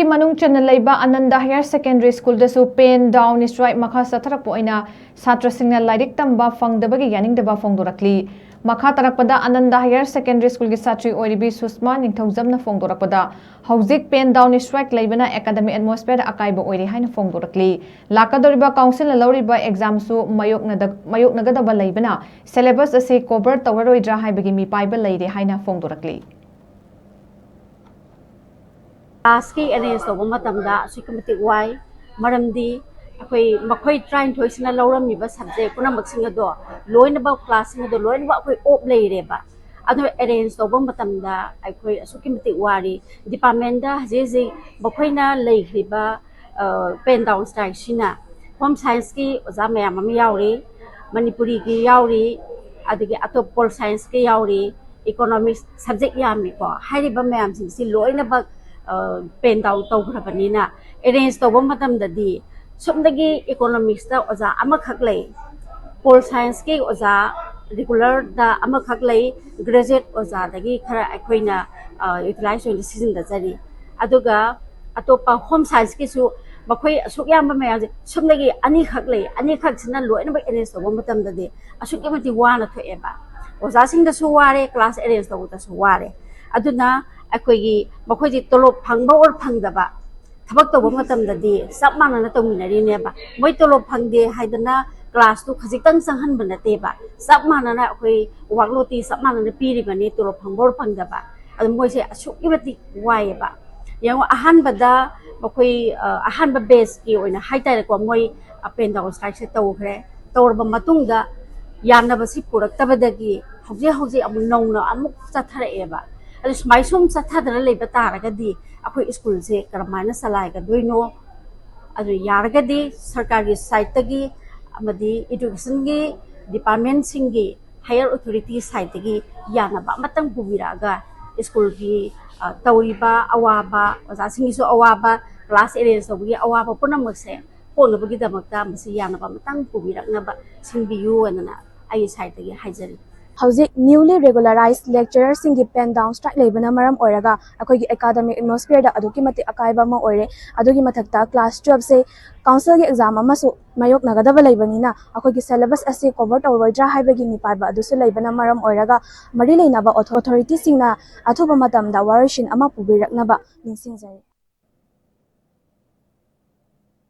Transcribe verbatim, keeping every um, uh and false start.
ꯃꯅꯨꯡ ꯆꯟꯅ ꯂꯩꯕ ꯑꯅꯟꯗ ꯍꯥꯌꯔ ꯁꯦꯀꯦꯟꯗꯔꯤ ꯁ꯭ꯀꯨꯜꯗꯁꯨ ꯄꯦꯟ ꯗꯥꯎꯟ ꯁ꯭ꯇ꯭ꯔꯥꯏꯛ ꯃꯈꯥ ꯆꯠꯊꯔꯛꯄ ꯑꯣꯏꯅ ꯁꯥꯇ꯭ꯔꯁꯤꯡꯅ ꯂꯥꯏꯔꯤꯛ ꯇꯝꯕ ꯐꯪꯗꯕꯒꯤ ꯌꯥꯅꯤꯡꯗꯕ ꯐꯣꯡꯗꯣꯔꯛꯂꯤ꯫ ꯃꯈꯥ ꯇꯥꯔꯛꯄꯗ ꯑꯅꯟꯗ ꯍꯥꯌꯔ ꯁꯦꯀꯦꯟꯗꯔꯤ ꯁ꯭ꯀꯨꯜꯒꯤ ꯁꯥꯇ꯭ꯔꯤ ꯑꯣꯏꯔꯤꯕꯤ ꯁꯨꯁꯃꯥ ꯅꯤꯡꯊꯧꯖꯝꯅ ꯐꯣꯡꯗꯣꯔꯛꯄꯗ, ꯍꯧꯖꯤꯛ ꯄꯦꯟ ꯗꯥꯎꯟ ꯁ꯭ꯇ꯭ꯔꯥꯏꯛ ꯂꯩꯕꯅ ꯑꯦꯀꯥꯗꯃꯤꯛ ꯑꯦꯠꯃꯣꯁꯐꯤꯌꯔꯗ ꯑꯀꯥꯏꯕ ꯑꯣꯏꯔꯦ ꯍꯥꯏꯅ ꯐꯣꯡꯗꯣꯔꯛꯂꯤ꯫ ꯂꯥꯛꯀꯗꯧꯔꯤꯕ ꯀꯥꯎꯟꯁꯤꯜꯅ ꯂꯧꯔꯤꯕ ꯑꯦꯛꯖꯥꯝꯁꯨ ꯃꯥꯌꯣꯛꯅꯗ-, ꯃꯥꯌꯣꯛꯅꯒꯗꯕ ꯂꯩꯕꯅ ꯁꯦꯂꯦꯕꯁ ꯑꯁꯤ ꯀꯣꯚꯔ ꯇꯧꯔꯔꯣꯏꯗ꯭ꯔꯥ ꯍꯥꯏꯕꯒꯤ ꯃꯤꯄꯥꯏꯕ ꯂꯩꯔꯦ ꯍꯥꯏꯅ ꯐꯣꯡꯗꯣꯔꯛꯂꯤ꯫ ꯀ꯭ꯂꯥꯁꯀꯤ ꯑꯦꯔꯦꯟꯖ ꯇꯧꯕ ꯃꯇꯝꯗ ꯑꯁꯨꯛꯀꯤ ꯃꯇꯤꯛ ꯋꯥꯏ꯫ ꯃꯔꯝꯗꯤ ꯑꯩꯈꯣꯏ ꯃꯈꯣꯏ ꯇꯔꯥꯅꯤꯊꯣꯏꯁꯤꯅ ꯂꯧꯔꯝꯃꯤꯕ ꯁꯕꯖꯦꯛ ꯄꯨꯝꯅꯃꯛꯁꯤꯡ ꯑꯗꯣ ꯂꯣꯏꯅꯃꯛ, ꯀ꯭ꯂꯥꯁꯁꯤꯡ ꯑꯗꯣ ꯂꯣꯏꯅꯃꯛ ꯑꯩꯈꯣꯏ ꯑꯣꯞ ꯂꯩꯔꯦꯕ꯫ ꯑꯗꯨ ꯑꯦꯔꯦꯟꯖ ꯇꯧꯕ ꯃꯇꯝꯗ ꯑꯩꯈꯣꯏ ꯑꯁꯨꯛꯀꯤ ꯃꯇꯤꯛ ꯋꯥꯔꯤ꯫ ꯗꯤꯄꯥꯔꯠꯃꯦꯟꯗ ꯍꯧꯖꯤꯛ ꯍꯧꯖꯤꯛ ꯃꯈꯣꯏꯅ ꯂꯩꯈ꯭ꯔꯤꯕ, ꯑ, ꯄꯦꯟ ꯗꯥꯎꯟ ꯁ꯭ꯇ꯭ꯔꯥꯏꯛꯁꯤꯅ ꯍꯣꯝ ꯁꯥꯏꯟꯁꯀꯤ ꯑꯣꯖꯥ ꯃꯌꯥꯝ ꯑꯃ ꯌꯥꯎꯔꯤ, ꯃꯅꯤꯄꯨꯔꯤꯒꯤ ꯌꯥꯎꯔꯤ, ꯑꯗꯒꯤ ꯑꯇꯣꯞꯄ ꯄꯣꯜ ꯁꯥꯏꯟꯁꯀꯤ ꯌꯥꯎꯔꯤ, ꯏꯀꯣꯅꯣꯃꯤꯛꯁ ꯁꯕꯖꯦꯛ ꯌꯥꯝꯃꯤꯀꯣ꯫ ꯍꯥꯏꯔꯤꯕ ꯃꯌꯥꯝꯁꯤꯡꯁꯤ ꯂꯣꯏꯅꯃꯛ, ꯑ, ꯄꯦꯟ ꯗꯥꯎꯟ ꯇꯧꯈ꯭ꯔꯕꯅꯤꯅ, ꯑꯦꯔꯦꯟꯖ ꯇꯧꯕ ꯃꯇꯝꯗꯗꯤ ꯁꯣꯝꯗꯒꯤ ꯏꯀꯣꯅꯣꯃꯤꯛꯁꯇ ꯑꯣꯖꯥ ꯑꯃꯈꯛ ꯂꯩ, ꯄꯣꯜ ꯁꯥꯏꯟꯁꯀꯤ ꯑꯣꯖꯥ ꯔꯤꯒꯨꯂꯔꯗ ꯑꯃꯈꯛ ꯂꯩ, ꯒ꯭ꯔꯦꯖꯨꯑꯦꯠ ꯑꯣꯖꯥꯗꯒꯤ ꯈꯔ ꯑꯩꯈꯣꯏꯅ, ꯑ, ꯌꯨꯇꯤꯂꯥꯏꯁ ꯑꯣꯏꯅ ꯁꯤꯖꯤꯟꯅꯖꯔꯤ꯫ ꯑꯗꯨꯒ ꯑꯇꯣꯞꯄ ꯍꯣꯝ ꯁꯥꯏꯟꯁꯀꯤꯁꯨ ꯃꯈꯣꯏ ꯑꯁꯨꯛ ꯌꯥꯝꯕ ꯃꯌꯥꯝꯁꯦ ꯁꯣꯝꯗꯒꯤ ꯑꯅꯤꯈꯛ ꯂꯩ, ꯑꯅꯤꯈꯛꯁꯤꯅ ꯂꯣꯏꯅꯃꯛ ꯑꯦꯔꯦꯟꯖ ꯇꯧꯕ ꯃꯇꯝꯗꯗꯤ ꯑꯁꯨꯛꯀꯤ ꯃꯇꯤꯛ ꯋꯥꯅ ꯊꯣꯛꯑꯦꯕ꯫ ꯑꯣꯖꯥꯁꯤꯡꯗꯁꯨ ꯋꯥꯔꯦ, ꯀ꯭ꯂꯥꯁ ꯑꯦꯔꯦꯟꯖ ꯇꯧꯕꯗꯁꯨ ꯋꯥꯔꯦ꯫ ꯑꯗꯨꯅ ꯑꯩꯈꯣꯏꯒꯤ ꯃꯈꯣꯏꯗꯤ ꯇꯣꯂꯣꯞ ꯐꯪꯕ ꯑꯣꯔ ꯐꯪꯗꯕ, ꯊꯕꯛ ꯇꯧꯕ ꯃꯇꯝꯗꯗꯤ ꯆꯞ ꯃꯥꯟꯅꯅ ꯇꯧꯃꯤꯟꯅꯔꯤꯅꯦꯕ꯫ ꯃꯣꯏ ꯇꯣꯂꯣꯞ ꯐꯪꯗꯦ ꯍꯥꯏꯗꯅ ꯀ꯭ꯂꯥꯁꯇꯨ ꯈꯖꯤꯛꯇꯪ ꯆꯪꯍꯟꯕ ꯅꯠꯇꯦꯕ, ꯆꯞ ꯃꯥꯟꯅꯅ ꯑꯩꯈꯣꯏ ꯋꯥꯛꯂꯣꯠꯇꯤ ꯆꯞ ꯃꯥꯟꯅꯅ ꯄꯤꯔꯤꯕꯅꯤ, ꯇꯣꯂꯣꯞ ꯐꯪꯕ ꯑꯣꯔ ꯐꯪꯗꯕ꯫ ꯑꯗꯨ ꯃꯣꯏꯁꯦ ꯑꯁꯨꯛꯀꯤ ꯃꯇꯤꯛ ꯋꯥꯏꯌꯦꯕ꯫ ꯌꯦꯡꯉꯣ, ꯑꯍꯥꯟꯕꯗ ꯃꯈꯣꯏ, ꯑ, ꯑꯍꯥꯟꯕ ꯕꯦꯆꯀꯤ ꯑꯣꯏꯅ ꯍꯥꯏꯇꯥꯔꯦꯀꯣ, ꯃꯣꯏ, ꯑ, ꯄꯦꯟ ꯗꯥꯎꯟ ꯁ꯭ꯇ꯭ꯔꯥꯏꯛꯁꯦ ꯇꯧꯈ꯭ꯔꯦ꯫ ꯇꯧꯔꯕ ꯃꯇꯨꯡꯗ ꯌꯥꯅꯕꯁꯤ ꯄꯨꯔꯛꯇꯕꯗꯒꯤ ꯍꯧꯖꯤꯛ ꯍꯧꯖꯤꯛ ꯑꯃꯨꯛ ꯅꯧꯅ ꯑꯃꯨꯛ ꯆꯠꯊꯔꯛꯑꯦꯕ꯫ ꯑꯗꯨ ꯁꯨꯃꯥꯏ ꯁꯨꯝ ꯆꯠꯊꯗꯅ ꯂꯩꯕ ꯇꯥꯔꯒꯗꯤ ꯑꯩꯈꯣꯏ ꯁ꯭ꯀꯨꯜꯁꯦ ꯀꯔꯝꯍꯥꯏꯅ ꯆꯂꯥꯏꯒꯗꯣꯏꯅꯣ? ꯑꯗꯨ ꯌꯥꯔꯒꯗꯤ ꯁꯔꯀꯥꯔꯒꯤ ꯁꯥꯏꯠꯇꯒꯤ ꯑꯃꯗꯤ ꯏꯗꯨꯀꯦꯁꯟꯒꯤ ꯗꯤꯄꯥꯔꯠꯃꯦꯟꯁꯤꯡꯒꯤ ꯍꯥꯌꯔ ꯑꯣꯊꯣꯔꯤꯇꯤ ꯁꯥꯏꯠꯇꯒꯤ ꯌꯥꯅꯕ ꯑꯃꯇꯪ ꯄꯨꯕꯤꯔꯛꯑꯒ ꯁ꯭ꯀꯨꯜꯒꯤ, ꯑ, ꯇꯧꯔꯤꯕ ꯑꯋꯥꯕ, ꯑꯣꯖꯥꯁꯤꯡꯒꯤꯁꯨ ꯑꯋꯥꯕ, ꯀ꯭ꯂꯥꯁ ꯑꯦꯔꯦꯟꯖ ꯇꯧꯕꯒꯤ ꯑꯋꯥꯕ ꯄꯨꯝꯅꯃꯛꯁꯦ ꯀꯣꯛꯅꯕꯒꯤꯗꯃꯛꯇ ꯃꯁꯤ ꯌꯥꯅꯕ ꯑꯃꯇꯪ ꯄꯨꯕꯤꯔꯛꯅꯕ ꯁꯤꯟꯕꯤꯌꯨ ꯍꯥꯏꯗꯅ ꯑꯩꯒꯤ ꯁꯥꯏꯠꯇꯒꯤ ꯍꯥꯏꯖꯔꯤ꯫ ꯍꯧꯖꯤꯛ newly regularized lecturerꯁꯤꯡꯒꯤ pen down strike ꯂꯩꯕꯅ ꯃꯔꯝ ꯑꯣꯏꯔꯒ ꯑꯩꯈꯣꯏꯒꯤ academic atmosphereꯗ ꯑꯗꯨꯛꯀꯤ ꯃꯇꯤꯛ ꯑꯀꯥꯏꯕ ꯑꯃ ꯑꯣꯏꯔꯦ꯫ ꯑꯗꯨꯒꯤ ꯃꯊꯛꯇ class twelveꯁꯦ councilꯒꯤ exam ꯑꯃꯁꯨ ꯃꯥꯌꯣꯛꯅꯒꯗꯕ ꯂꯩꯕꯅꯤꯅ ꯑꯩꯈꯣꯏꯒꯤ syllabus ꯑꯁꯤ cover ꯇꯧꯔꯣꯏꯗ꯭ꯔꯥ ꯍꯥꯏꯕꯒꯤ ꯃꯤꯄꯥꯏꯕ ꯑꯗꯨꯁꯨ ꯂꯩꯕꯅ ꯃꯔꯝ ꯑꯣꯏꯔꯒ ꯃꯔꯤ ꯂꯩꯅꯕ authorityꯁꯤꯡꯅ ꯑꯊꯨꯕ ꯃꯇꯝꯗ ꯋꯥꯔꯣꯏꯁꯤꯟ ꯑꯃ ꯄꯨꯕꯤꯔꯛꯅꯕ ꯅꯤꯡꯁꯤꯡꯖꯔꯤ꯫